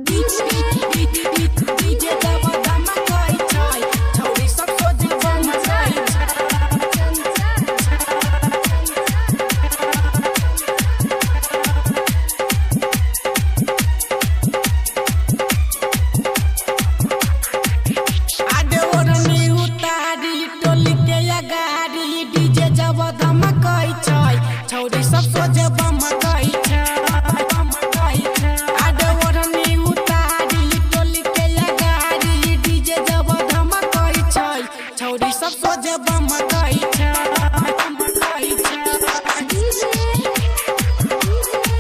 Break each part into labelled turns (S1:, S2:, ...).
S1: DJ जब धमकै छै छौरी सब सोझे बमकै छै। आडे ओढ़नी उतारी टोली के अगाड़ी डीजे जब धमकै छै छौरी सब सोझे बमकै छै। आडे ओढ़नी उतारी टोली के अगाड़ी डीजे जब धमकै छै छौरी सब सोझे बमकै छै।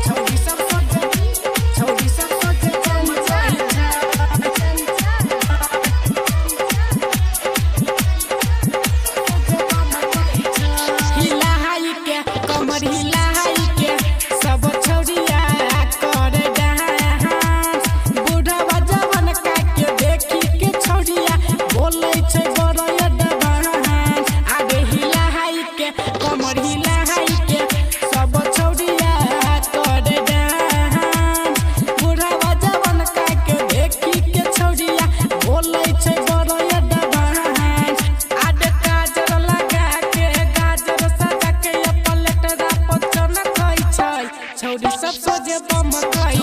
S1: छौरी सब सोझे, छौरी सब सोझे बमकै छै। हिलाई के कमर हिलाई के सब छौरिया करे डांस। बूढ़वा जवान का के देखी के छौरिया बोलै छै बड़ एडवांस। आगे हिलाई के कमर हिलाई के सब छौरिया करे डांस। बूढ़वा जवान का के देखी के छौरिया बोलै छै बड़ एडवांस। आडे काजर लगा के गाजर सजा के पलेटरा पचन खाइ छै छौरी सब सोझे बमकै